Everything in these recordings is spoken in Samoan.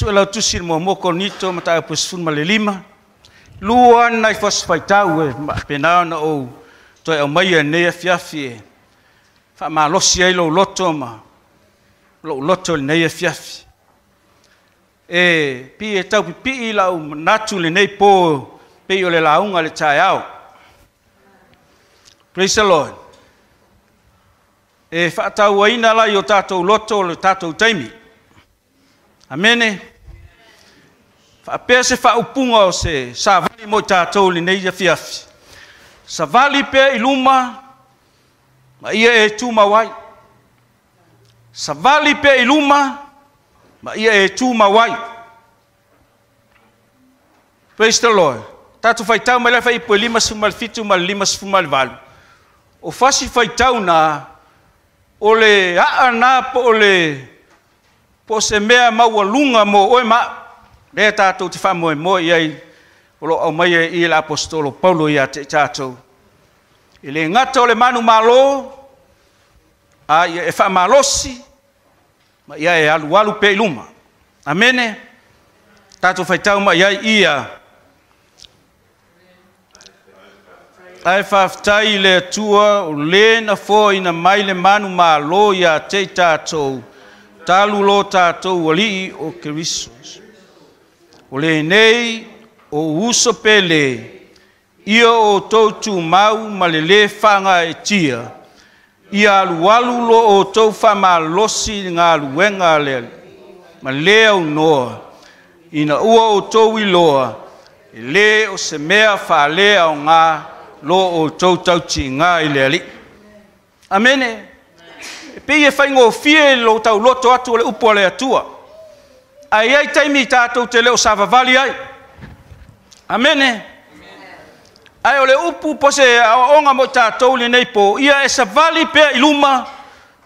Suelautusi i le 1 Korinito mataupu 15, lua nai fasi faitau e faapena ona ou toe aumaia i lenei afiafi e faamalosi ai lou loto ma lou loto i lenei afiafi. E pei e tau pipii lau manatu i lenei po pei o le lauga i le taeao. Praise the Lord. E faatauaina la i o tatou loto le tatou taimi. Amene. Faapea se faaupuga o se savali mo i tatou i lenei afiafi. Savali pea i luma, ma ia e tumau ai. Savali pea i luma, ma ia e tumau ai. Praise the Lord. Tatou faitau mai le Fuaiupu 57 ma le 58. O fasi faitau na, o le aa na po o le po o se mea maualuga mo oe ma au, lea tatou te faamoemoe i ai, o lo o aumaia i le aposetolo Paulo ia te i tatou. E le gata o le manumalo, a ia e faamalosi, ma ia e alualu pea i luma. Amene. Tatou faitau mai ai ia. Ae faafetai i le Atua o le na foaina mai le manumalo ia te i tatou, talu lo tatou Alii o Keriso. O lenei o uso pele, ia outou tumau ma le lē faagaeetia, ia alualu lo outou faamalosi i le galuega a le Alii, ma le aunoa, ina ua outou iloa, e lē o se mea faaleaoga lo outou tautiiga i le Alii. Amene. E pei e faigofie i lou tauloto atu o le upu a le Atua, ae i ai taimi tatou te le o savavali ai. Amene. Ae o le upu po o se aoaoga mo i tatou i lenei po, ia e savali pea i luma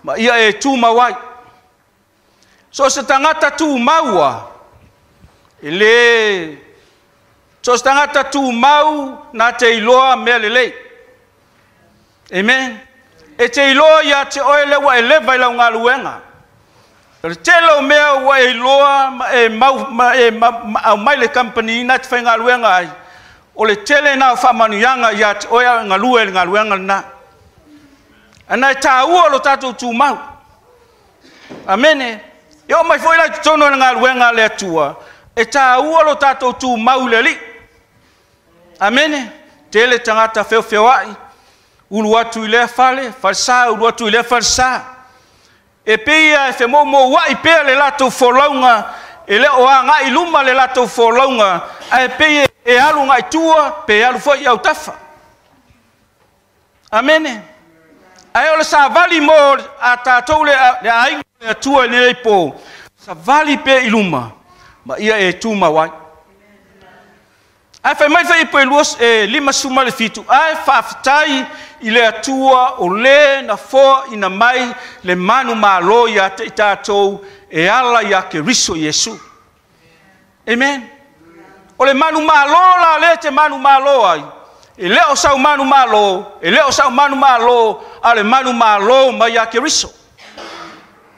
ma ia e tumau ai. So o se tagata tumaua, e le so o se tagata tumau na te iloa mea lelei. Amen. E te iloa ia te oe le ua e leva i lau galuega. O le tele o mea ua e iloa ma e mau ma e aumai le kamupani na te faigaluega ai, o le tele na o faamanuiaga ia te oe a o e galue i le galuega lena. Ana e tāua lo tatou tumau. Amene. E oo mai foi la i totonu o le galuega a le Atua, e tāua lo tatou tumau i le Alii. Amene. Tele tagata feofeoai, ulu atu i lea fale, falesa, ulu atu i lea falesa. E pei e femoumouai pea le latou folauga, e le o agai i luma le latou folauga, ae pei e alu agai tua, pe alu foi i autafa. Amene. Ae o le savali mo a tatou le aiga o le Atua i lenei po, savali pea i luma, ma ia e tumau ai. Ae fai mai Fuaiupu 57, ae faafetai i le Atua o le na foaina mai le manumalo ia te i tatou e ala ia Keriso Iesu. Amen. O le manumalo la lea te manumalo ai, e le o sau manumalo, e le o sau manumalo, a o le manumalo mai ia Keriso.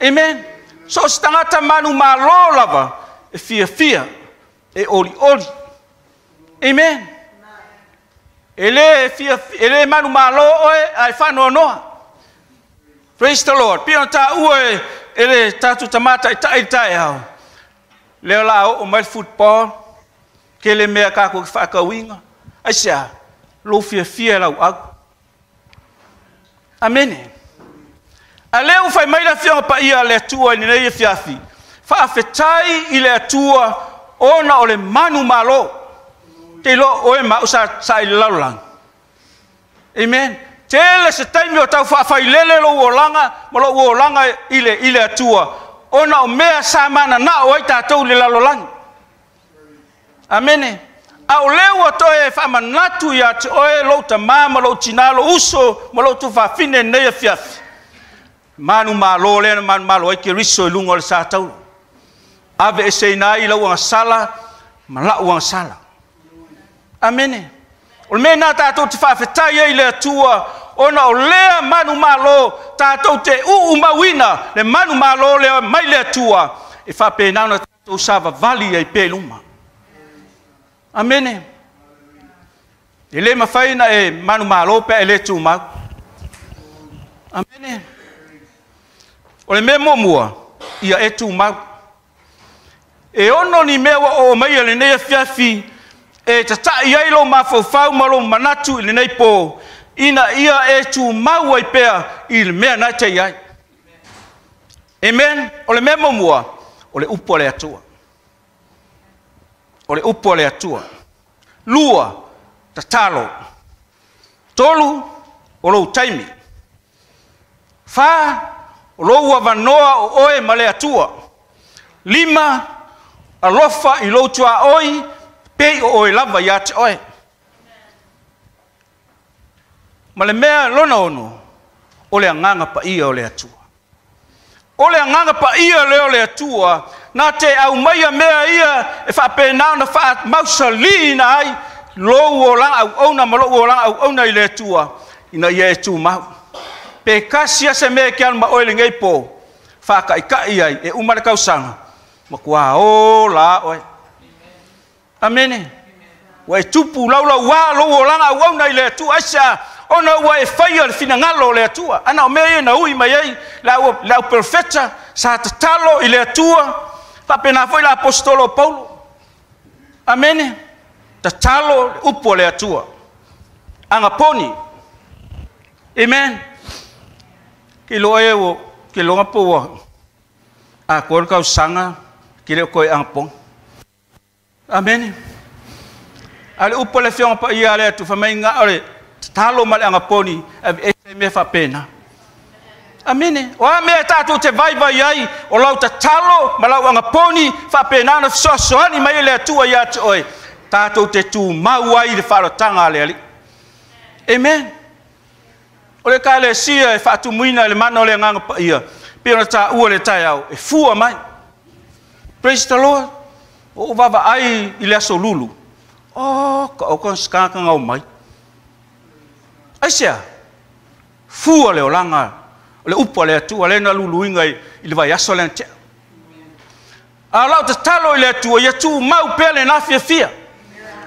Amen. So o se tagata manumalo lava, e fiafia, e olioli. Amen. E le manumalo oe, ae faanoanoa. Praise the Lord. Pei ona taua e le tatou tamataitai i le taeao, lea o le a oo mai le football, tele mea tatou te faatauina. Aisea? Lou fiafia e lauau. Amene. A lea ua fai mai le Afioga Paia a le Atua i lenei afiafi, faafetai i le Atua ona o le manumalo. Te iloa oe ma au sa i le lalolagi. Amen. Tele se taimi o tau faafailele lou olaga ma lou olaga i le Atua, ona o mea sa mananao ai tatou i le lalolagi. Amene. A o lea ua toe faamanatu ia te oe lou tamā ma lou tinā, lou uso ma lou tuafafine i lenei afiafi, manumalo lea na manumalo ai Keriso i luga o le satauro. Ave eseina ai lau agasala ma la'u agasala. Amene. O le mea lena tatou te faafetai ai i le Atua, ona o lea manumalo tatou te uumauina le manumalo lea mai le Atua, e faapena ona tatou tatou savavali ai pea i luma. Amene. E le mafai ona e manumalo pe a e le tumau. Amene. O le mea muamua, ia e tumau. E 6 ni mea ua oo mai lenei afiafi e tata'i ai lou mafaufau ma lou manatu i lenei po, ina ia e tumau ai pea i le mea na e te i ai. Amen. O le mea muamua, o le upu a le Atua. O le upu a le Atua. 2, tatalo. 3, o lou taimi. 4, o lou avanoa o oe ma le Atua. 5, alofa i lou tuaoi, pei o oe lava ia te oe. Ma le mea lona 6, o le agaga paia o le Atua. O le agaga paia lea o le Atua, na te aumaia mea ia e faapena ona faamausaliina ai lou olaga auauna ma lou olaga auauna i le Atua, ina ia e tumau. Pe tasi lava se mea e te alu ma oe lenei po, faataitai ai, e uma le tausaga, matua ola oe. Amene. Ua e tupu laulauā lou olaga auauna i le Atua, aisea? Ona ua e faia le finagalo o le Atua. Ana o mea ia na ui mai ai le au perofeta, sa tatalo i le Atua, faapena foi le apostolo o Paulo. Amene. Tatalo le upu a le Atua. Agaponi. Amen. Ke iloa e ua, ke iloa po ua atoa le tausaga, ke le o toe agaponi. Amene. A le upu a le Afioga Paia a le Atua, fai mai na o le tatalo ma le agaponi, aveese mea faapena. Amene. O a mea tatou te vaivai ai, o lau tatalo ma lau agaponi, faapena na fesoasoani mai le Atua ia te oe, tatou te tumau ai i le faaolataga a le Alii. Amen. O le Ekalesia e faatumuina i le mana o le Agaga Paia, pei ona taua i le taeao, e fua mai. Praise the Lord. O ou vaavaai i le aso Lulu, o ka o ka skaka ngau mai. Aisea, fua le olaga, o le upu a le Atua, le na luluina i le vaiaso le na tea. A lau tatalo i le Atua, ia tumau pea le na fiafia.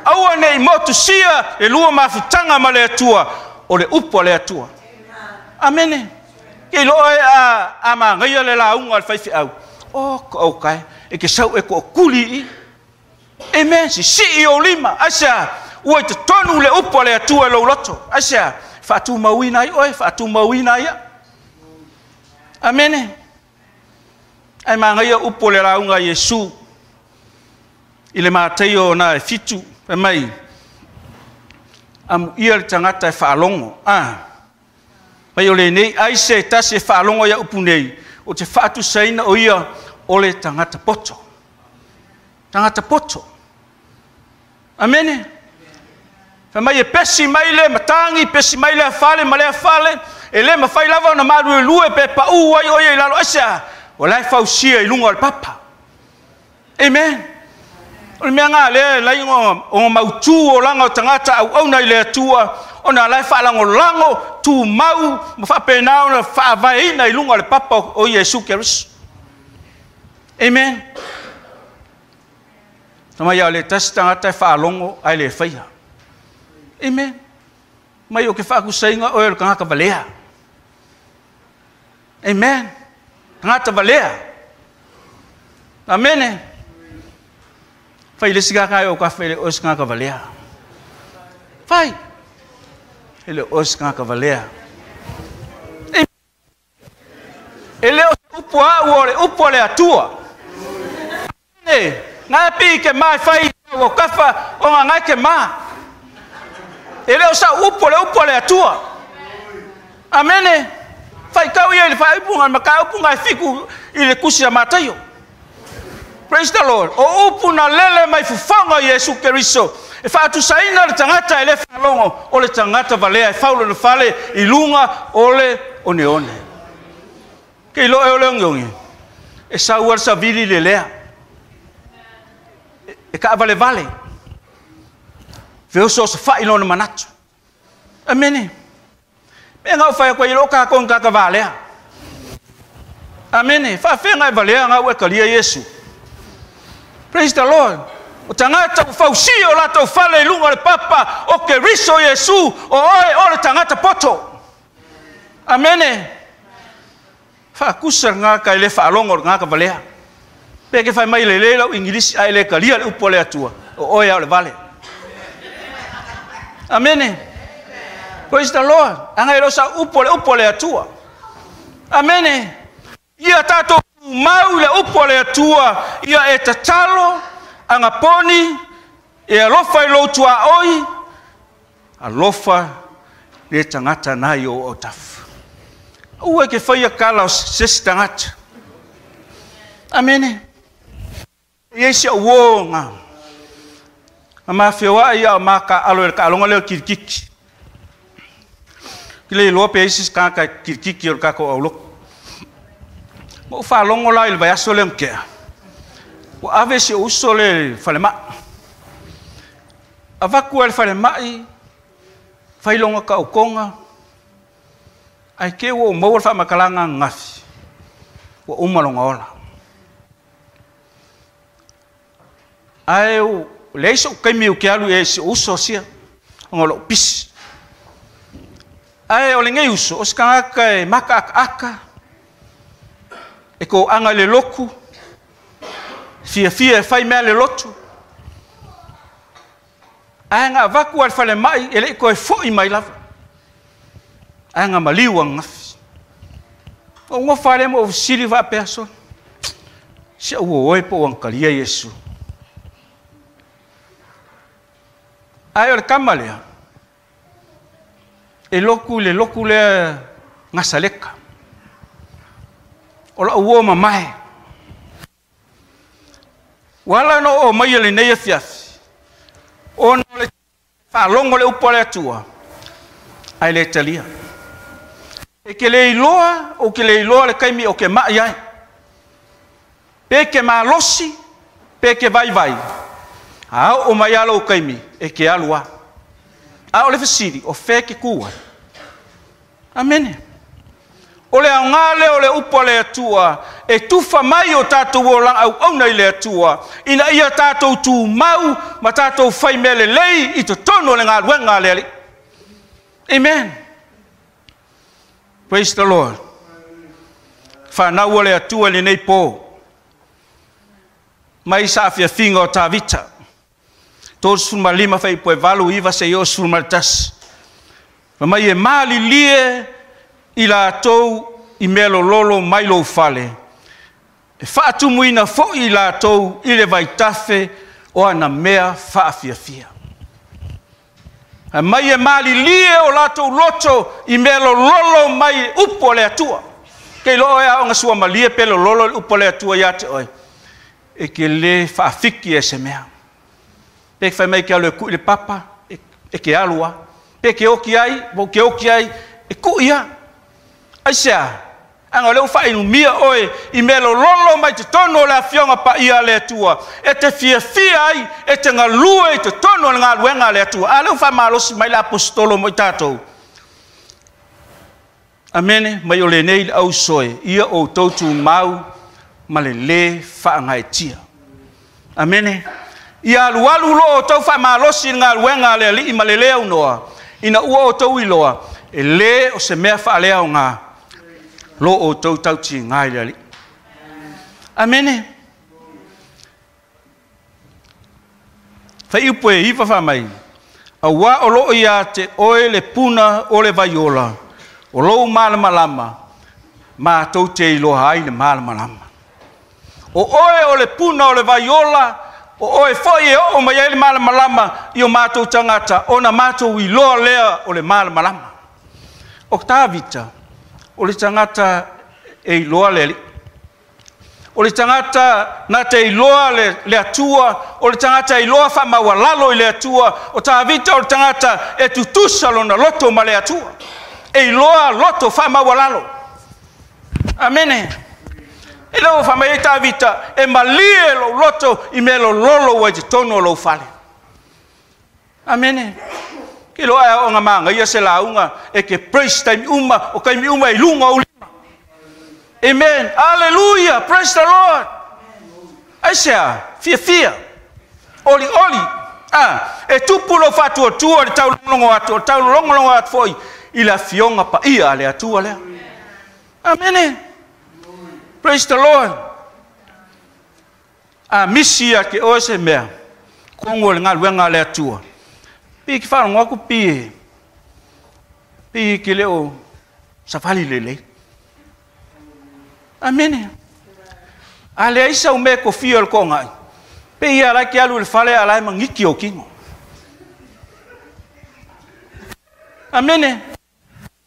Aua nei motusia le lua mafutaga ma le Atua, o le upu a le Atua. Amene. Ke iloa e a magaia le lauga a le faifeau. O ka o kai, e ke sau e ko kuli i. Amen. Sisii o lima. Aisea, ua i totonu le upu a le Atua i lou loto. Aisea, faatumauina ai oe, faatumauina ai ia. Amene. Ai magaia upu o le lauga a Iesu i le Mataio na e 7, fai mai, amuia le tagata e faalogo. Mai o lenei ai se tasi e faalogo ia upu nei, o te faatusaina o ia o le tagata poto. Tagata poto. Amene. Fai mai e pesi mai le matagi, pesi mai le afale ma le afale, e le mafai lava ona maluelue pe pau ai o ia i lalo aisea, o la e fausia i luga o le papa. Amen. O le mea ngā lea lai o mautu o langa o tagata auauna i le Atua, ona la e faalagolago, tumau, ma faapena ona faavaeina i luga o le papa o Iesu Keriso. Amen. Fai mai o le tasi tagata e faalogo ae le faia. Amen. Mai o ke faatusaina oe o le tagata valea. Amen. Tagata valea. Amene. Fai le isi kaka e o ka fai le o se tagata valea. Fai. E le o se tagata valea. E le o se upu au o le upu a le Atua. Amene. Ngā pi ke mai fai o kafa o ngā ngai ke mā. E le o sa upu le upu a le Atua. Amene. Fai kau ia i le whaipunga, ma ka upu ngai fiku i le kusi a Mataio. Praise the Lord. O upu na lele mai fufonga Iesu Keriso. E faatusaina le tagata e le faalogo, o le tagata valea e faulo le fale i luga o le oneone. Ke iloa e o le oneone, e sau le savili le lea. E kaavalevale. Feoso o se fai lona manatu. Amene. Mea ngau whai koe i lo ka kong kaka valea. Amene. Whaafenga e valea ngau e kalia Iesu. Praise the Lord. O tagata ua fausia o latou fale i luga o le papa o Keriso Iesu, o oe o le tagata poto. Amene. Faakusa le gagaka e le faalogo o le gagaka valea. Pe ke fai mai lelei lau Igilisi ae le talia le upu a le Atua, o oe lava o le vale. Amene. Praise the Lord. Aga e le o sau upu o le upu a le Atua. Amene. Ia tatou tumau i le upu a le Atua, ia e tatalo, agaponi, e alofa i lou tuaoi, alofa le tagata na i ou autafa. Aua e te faia tala o se isi tagata. Amene. E i ai si au uo na ma feoai a o ma taaalo i le taaloga lea o le kilikiti. Ou te le iloa pe i ai se isi tagata e kilikiti o le tatou aulotu. Na ou faalogo la i le vaiaso lea na tea, ua ave si ou uso lea i le falemai. Avatu lava i le falemai, fai lona taotoga, ae te i ua ou maua le faamatalaga ananafi, ua uma lona ola. Ae leai so'u taimi ou te alu i ai i si ou uso sia, ona o lo'u pisi. Ae o lenei uso, o se tagata e mataataata, e toaga i le lotu, fiafia e fai mea a le lotu. Ae na avatu lava i le falemai, e le i toe foi mai lava. Ae na maliu ananafi. Ou nofo lava lea ma ou fesili faapea, sole, si au uo e po ua na talia Iesu. Ae o le tama lea, e lotu i le lotu lea Nasaleta. O lau uo mamae. Ua ala ona oo mai lenei afiafi, ona o le faalogo le upu a le Atua, ae le talia. E te le iloa, ou te le iloa le taimi ou te mai ai. Pe ke malosi, pe ke vaivai, a oo mai lava lou taimi, e te alu lava. A o le fesili, o fea e te tu ai? Amene. O le aoga lea o le upu a le Atua e tufa mai o tatou olaga auauna i le Atua, ina ia tatou tumau ma tatou fai mea lelei i totonu o le galuega a le Alii. Amen. Praise the Lord. Fanau a le Atua i lenei po, mai saafiafiga o Tavita, 35 fuaiupu e 8, 9 seia oo 11. Fai mai e malilie i latou i mea lololo mai lou fale, e faatumuina foi i latou i le vaitafe o ana mea faafiafia. Fai mai e malilie o latou loto i mea lololo mai upu a le Atua. Ke iloa oe a o suamalie pe lololo le upu a le Atua ia te oe, e ke le faafiki e se mea. Pe fai mai ke alu e kui le papa, e ke alu a. Pe ke oki ai, po ke oki ai, e kui a. Aisea, aga o lea ua faainumia oe i mea lololo mai totonu o le afioga paia a le Atua, e te fiafia ai, e te galue i totonu o le galuega a le Atua. A lea ua faamalosi mai le aposetolo mo i tatou. Amene, mai o lenei le ausoe, ia outou tumau ma le lē faagaeetia. Amene. Ia alualu lo outou faamalosi i le galuega a le Alii ma le lē aunoa, ina ua outou iloa, e lē o se mea faaleaoga lo outou tautiga i le Alii. Amene. Fuaiupu e 9 faamai, auā o loo iā te oe le puna o le vaiola, o lou malamalama, matou te iloa ai le malamalama. O oe o le puna o le vaiola, o oe foi e oo mai ai le malamalama i o matou tagata, ona matou iloa lea o le malamalama. O Tavita, o le tagata e iloa le Alii. O le tagata na te iloa le Atua, o le tagata e iloa faamaualalo i le Atua. O Tavita o le tagata e tutusa lona loto ma le Atua. E iloa loto faamaualalo. Amene. E le o faamai ai Tavita, e malie lou loto i mea lololo ua i totonu o lou fale. Amene. Ke iloa ae o magaia se lauga e ke praise taimi uma, o taimi uma i luga o lima. Amen. Hallelujah. Praise the Lord. Aisea, Fiafia. Olioli. E tupu lou faatuatua i le taulogologo atu, o le taulogologo atu foi i le afioga paia a le Atua lea. Amene. Praise the Lord. A misi ia te oe se mea, totonu o le galuega a le Atua, pei e te faalogo atu pei e te le o savali lelei. Amene. A leai sau mea e tofia o le toagai, pei ia la e te alu i le fale a la e magiki ou tino. Amene.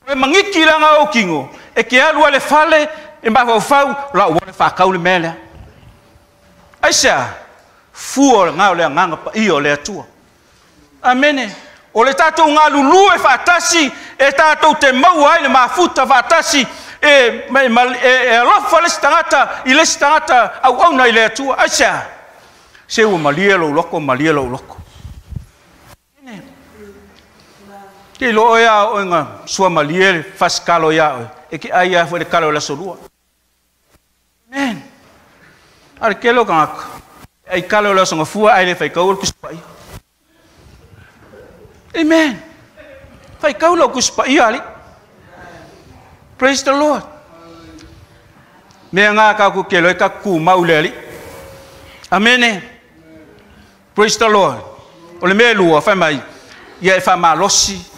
E magiki laga ou tino, e te alu ai le fale, e mafaufau, la ua le faatau le mea lea. Aisea, fua o le le agaga paia o le Atua. Amene. O le tatou galulue faatasi, e tatou te maua ai le mafuta faatasi, e alofa le isi tagata i le isi tagata auauna i le Atua. Aisea, se ua malie lou loto, malie lou loto. Te iloa oe a oe na sua malie le fasikalo ia oe, e ke ai a foi le kalo o le aso lua. Amen. A le tele o tagata, ai kalo o le aso gafua ai le faitau o le Tusi Paia. Amen. Faitau lau Tusi Paia ali. Praise the Lord. Mea ngā ka ku ke loi ka ku mau le ali. Amene. Praise the Lord. O le mea lua, fai mai, ia e faamalosi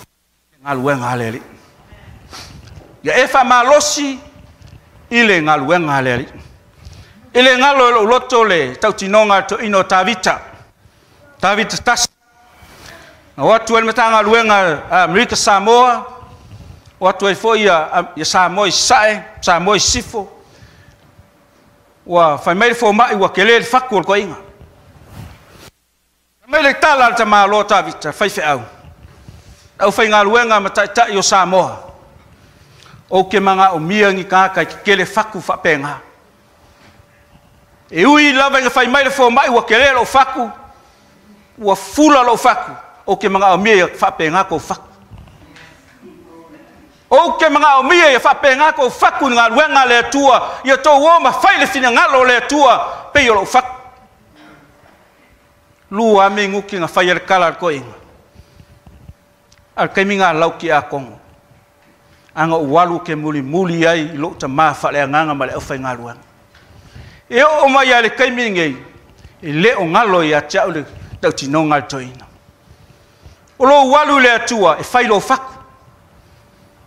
galuega a le Alii. Ia e faamalosi i le galuega a le Alii. I le galo e lou loto le tautinoga a le toeaina o Tavita. Tavita tasi. Na o atu ai le Matagaluega a Amerika Samoa, o atu ai foi ia Samoa i Sasae, Samoa i Sisifo. Ua fai mai le fomai ua tele le fatu o le toeaina. Fai mai le tala a le tamaloa Tavita, faifeau, aufaigaluega ma taitai o Samoa, ou te manaomia ni tagata e tetele fatu faapena. E ui lava ina fai mai le fomai ua tele lou fatu, ua fula lou fatu, ou te manaomia ia faapena kou fatu. Ou te manaomia ia faapena kou fatu i galuega a le Atua, ia tou o ma fai le finagalo o le Atua, pei o lou fatu. Lua ame nguki na fai ale kala al koinga. Al kaimi ngā lau ki a kongo. Anga ualu ke muli muli ai i lou tamā faaleagaga ma le aufaigaluega. E oo mai ai le taimi lenei, e le o galo ia te au le tautinoga a le toeaina. O lou alu i le Atua e fai lou fatu.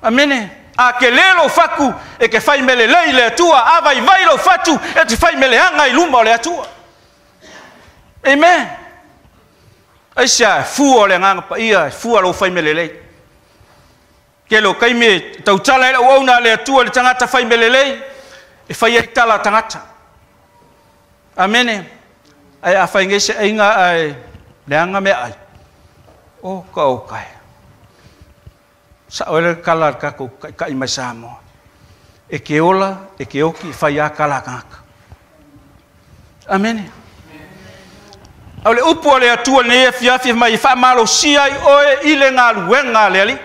Amene. A ke le lou fatu e ke fai mea lelei i le Atua, a vaivai lou fatu e te fai mea leaga i luma o le Atua. Amen. Aisea, e fua o le agaga paia, e fua lou fai mea lelei. Tele o taimi e tautala ai le auauna a le Atua i le tagata fai mea lelei, e fai ai tala a tagata. Amene. Ae a fai nei se aiga ae leaga meaai, o ka o kai. Sao ai le kala a le tatou taitai mai Samoa. E ke ola, e ke oki, e fai a kala a tagata. Amene. A o le upu a le Atua lenei afiafi mai e faamalosia ai oe i le galuega a le Alii.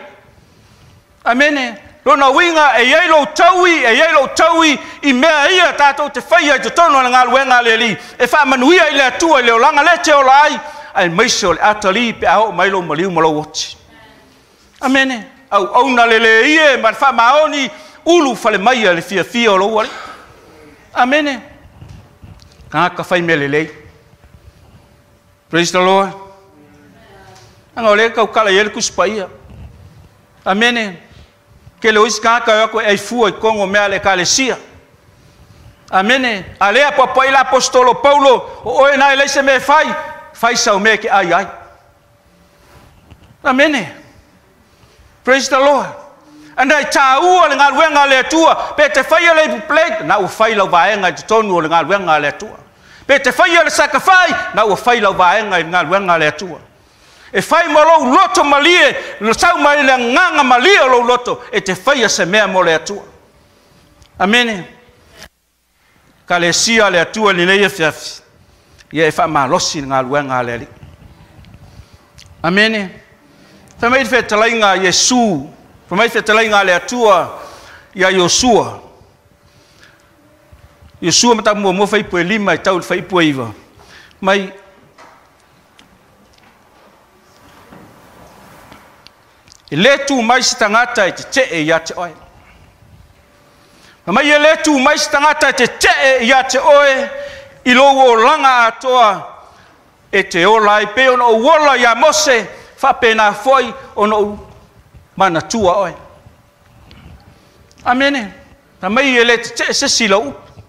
Amene. Lona uiga e i ai lou taui, e i ai lou taui i mea ia tatou te faia i totonu o le galuega a le Alii, e faamanuia i le Atua i le olaga lea e te ola ai, aemaise o le atalii pe a oo mai lou maliu ma lou oti. Amene. Auauna lelei e ma le faamaoni, ulu fale mai le fiafia o lou Alii. Amene. Tagata fai mea lelei. Praise the Lord. Anga o lea tautala i ai le Tusi Paia. Amene. Tele o isi tagata e o atu e aifua i totonu o mea a le Ekalesia. Amene. A lea apoapoai le aposetolo Paulo, o oe na e leai se mea e fai, fai sau mea e te ai ai. Amene. Praise the Lord. Anda i tāua le galuega a le Atua, pe te faia le ipu plate, na ua fai lau vaega i totonu o le galuega a le Atua. Pe te faia le sakafai, na ua fai lau vaega i le galuega a le Atua. E fai mo lou loto malie, sau mai le agaga malie o lou loto, e te faia se mea mo le Atua. Amene. Ekalesia a le Atua i lenei afiafi, ia e faamalosi le galuega a le Alii. Amene. Fai mai le fetalaiga a Iesu, fai mai le fetalaiga a le Atua ia Iosua. Iosua mataupu muamua fuaiupu e 5 e tau i le fuaiupu e 9. Mai e lē tu mai se tagata e tete'e ia te oe. Ma mai e lē tu mai se tagata e tete'e ia te oe i lou olaga atoa e te ola ai pei ona ou ola iā Mose, faapena foi ona ou manatua oe. Amene. Na mai e lē tete'e se isi i lau upu.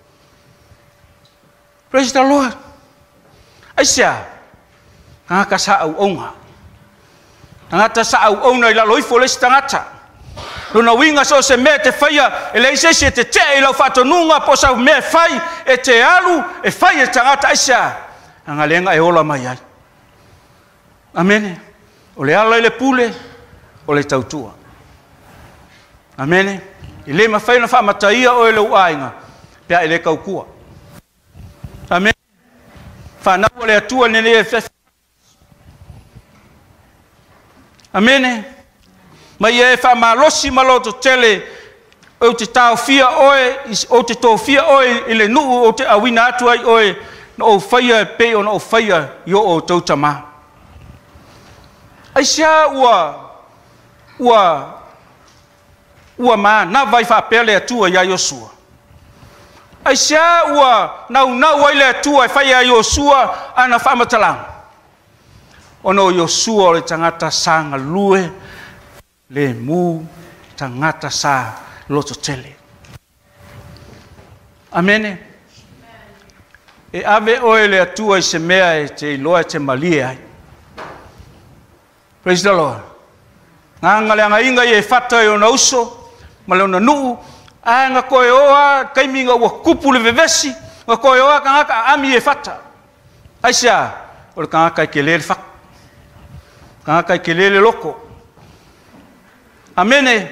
Praise the Lord. Aisea? Tagata sa auauna. Tagata sa auauna i lalo ifo o le isi tagata. Lona uiga so o se mea e te faia, e leai se isi e tete'e i lau faatonuga po o sau mea e fai, e te alu e fai e le tagata. Aisea? Leaga lea na e ola mai ai. Amene. O le ala i le pule, o le tautua. Amene. E le mafai ona faamataia oe e lou aiga pe a e le tautua. Amene. Fanau a le Atua lenei afiafi. Amene. Ma ia e faamalosi ma lototele ou te taofia oe, ou te tofia oe i le nuu ou te auina atu ai oe, na ou faia e pei ona ou faia i o outou tamā. Aisea ua manava ai faapea le Atua iā Iosua? Aisea ua naunau ai le Atua e fai ia Iosua ana faamatalaga? Ona o Iosua o le tagata sa galue lemu, tagata sa lototele. Amene. E ave oe le Atua i se mea e te iloa e te malie ai. Praise the Lord. Gaga le agaiga i e fata i ona uso ma le ona nuu, ae na toe o lava taimi ina ua tupu le vevesi, na toe o lava tagata aami e fata. Aisea? O le tagata e tele le fatu. Tagata e tele le loto. Amene.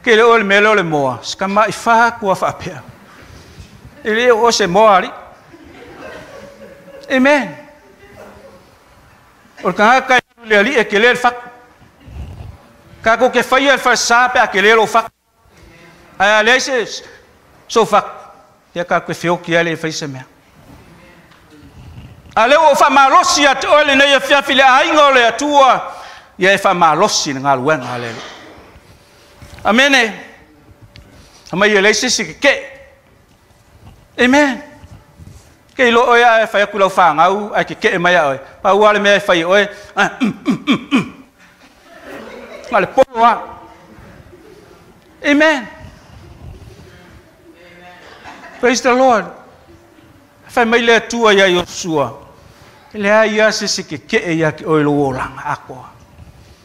Ke le o le mea lea o le moa, se tama'i fa atu a faapea. E le o se moa alii. Amen. O le tagata e alu i le alii e tele le fatu. Tatou te faia le falesa pe a tele lou fatu. Ae a leai se sou fatu, ia tatou te feoti lava e le fai se mea. A lea ua ou faamalosi ia te oe lenei afiafi le aiga o le Atua, ia e faamalosi le galuega a le Alii. Amene. Aumai e leai se isi keke'e. Amen. Ke iloa oe ae fai atu i lau fanau ae keke'e mai ia oe. Pau lava le mea e fai e oe, na o le polo lava. Amen. Praise the Lord. Fai mai le Atua iā Iosua, e leai lava se isi e keke'e ia te oe i lou olaga atoa.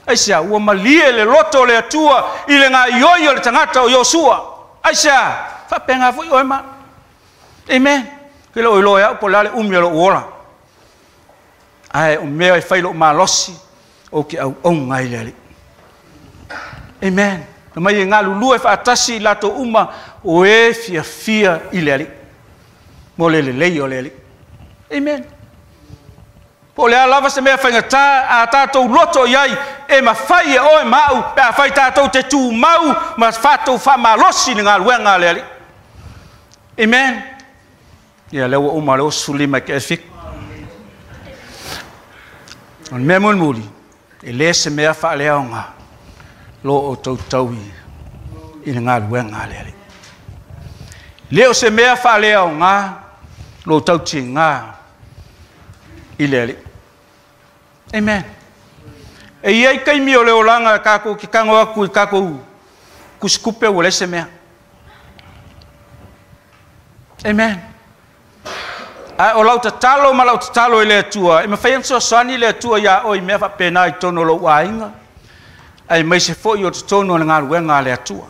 Aisea? Ua malie le loto o le Atua i le gaoioi o le tagata o Iosua. Aisea? Faapena foi oe ma. Amen. Ke le o iloa e au po o le a le umi o lou ola. Ae o mea e fai lou malosi, ou te auauna ai i le Alii. Amen. Na mai e galulue faatasi i latou uma o e fiafia i le Alii, mo le lelei o le Alii. Amen. Po o le a lava se mea faigata a tatou loto i ai, e mafai e oe ma au pe afai tatou te tumau ma fatou faamalosi i le galuega a le Alii. Amen. Ia, lea ua uma le 25 i ke 7. O le mea mulimuli, e le se mea faaleaoga lo outou taui i le galuega a le Alii. Le o se mea faaleaoga lo tautiga i le Alii. Amen. E i ai taimi o le olaga tatou te tago atu i tatou tusitupe ua leai se mea. Amen. Ae o lau tatalo ma lau tatalo i le Atua, e mafai ona fesoasoani le Atua iā oe i mea faapena i totonu o lou aiga, aemaise foi o totonu o le galuega a le Atua.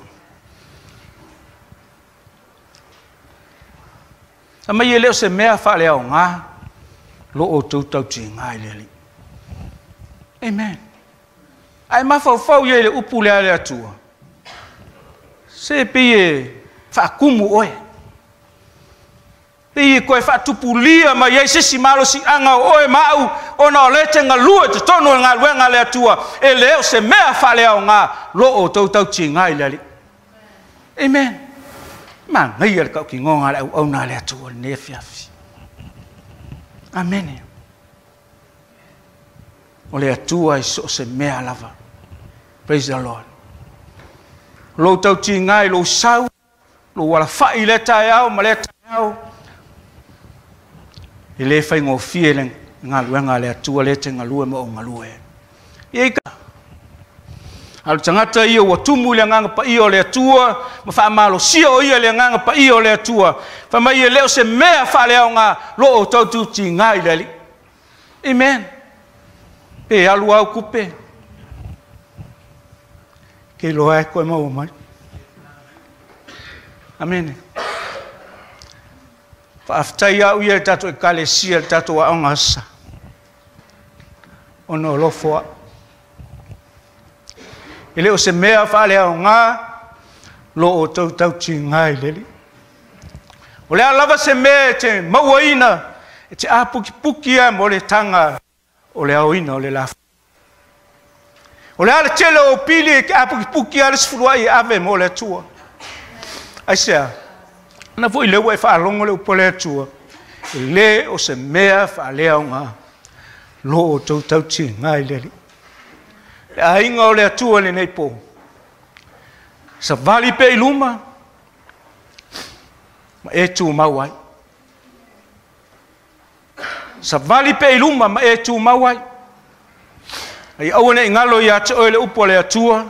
Aumai e le o se mea faaleaoga lo outou tautiga i le Alii. Amen. Ae mafaufau i ai le upu lea a le Atua, se pei e faatumu oe. Pei e toe faatupulia mai ai se isi malosiaga o oe ma au, ona o lea e te galue i totonu o le galuega a le Atua, e le o se mea faaleaoga lo outou tautiga i le Alii. Amen. Manaia le tautinoga a le auauna a le Atua i lenei afiafi. Amene. O le Atua i so o se mea lava. Praise the Lord. Lou tautiga i lou sau, lou alafai i lea taeao ma lea taeao, e le faigofie le galuega a le Atua lea e te galue ma ou galue. Ia i a le tagata ia ua tumu i le agaga paia o le Atua ma faamalosia o ia i le agaga paia o le Atua, fai mai e le o se mea faaleaoga lo o tautiutiga i le Alii. Amen. Pe alu au tupe, ke iloa e koe maua mai. Amene. Faafetai au ia i le tatou Ekalesia, le tatou aoga asa, ona o lofo au. E le o se mea faaleaoga lo o tautautiga i le Alii. O le a lava se mea e te mauaina, e te apukipuki a mo le taga o le aoina o le lafoga. O le a le tele o pili e te apukipuki a le sefuluai e ave mo le Atua. Aisea? Na foi le ua e faalogo le upu a le Atua, e le o se mea faaleaoga lo o tautautiga i le Alii. Le aiga o le Atua lenei po, savali pea i luma ma e tumau ai. Savali pea i luma ma e tumau ai. Ai aua ne i galo ia te oe le upu a le Atua,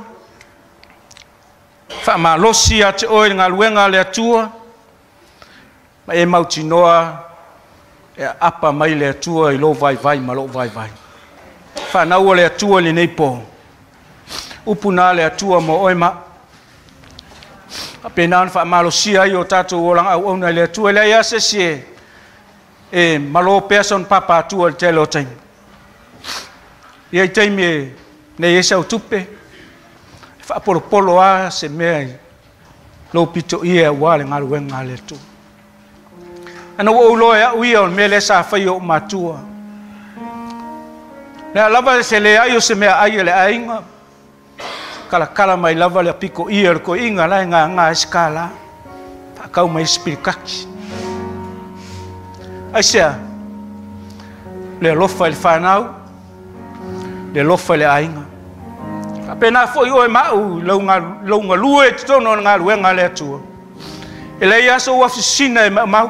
faamalosi ia te oe le galuega a le Atua, ma e mautinoa e apa mai le Atua i lou vaivai ma lou vaivai. Whanau le Atua le nei po. Upu nā le Atua mo oe ma. A pēnā ona whaamalosia ai o tātou olanga au auna i le Atua. Le ia se si e malo pea son papa Atua le tele o taimi. Ia i taimi e nei e sau tupe. E whaapolopolo a se mea i lou pito ia ua le galuega le Atua. Ana ua ou loa e au ia o le mea lea sa fai o matua. Lea lava se le ai o se mea ai e le aiga. Kalakala mai lava le apiko ia le koiga la e ngā ngā e skala. Whakau mai spiritaki. Ai sea, le alofa i le whanau, le alofa i le aiga. Ka pēnā foi oe mau i lau ngalue te tono o ngā luenga le Atua. E lei aso uafu sina e maumau.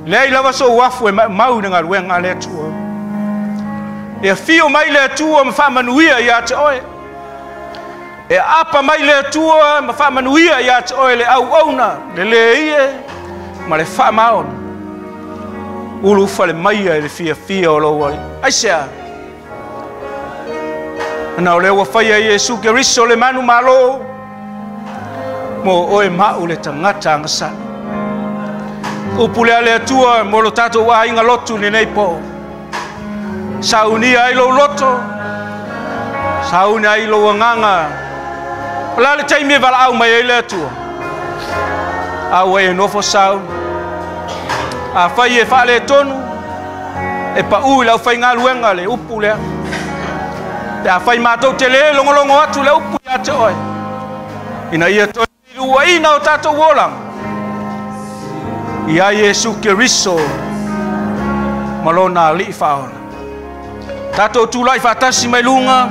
Lei lava so uafu e maumau i ngā luenga le Atua. E afio mai le Atua ma whaamanuia ia te oe. E apa mai le Atua ma whaamanuia ia te oe le au auna, le le ie, ma le whaamaona. Ulu whale maia e le fia fia o lou ai. Ai sea, ana o le ua whaia Iesu Keriso le manu malo, mo oe mau le tangata angasala. Upu lea le Atua mo lo tātou aiga lotu lenei po. Saunia ai lou loto, saunia ai lou agaga. O la le taimi e valaau mai ai le Atua. A ua e nofo sauni. A fai e faaletonu, e pau i lau faigaluega le upu lea. Pe a fai mātou te le logologo atu le upu ia te oe. Ina ia toe luaina o tātou olaga. Ia Iesu Keriso ma lona alii faaola. Tātou tūlai whaatasi mai lunga.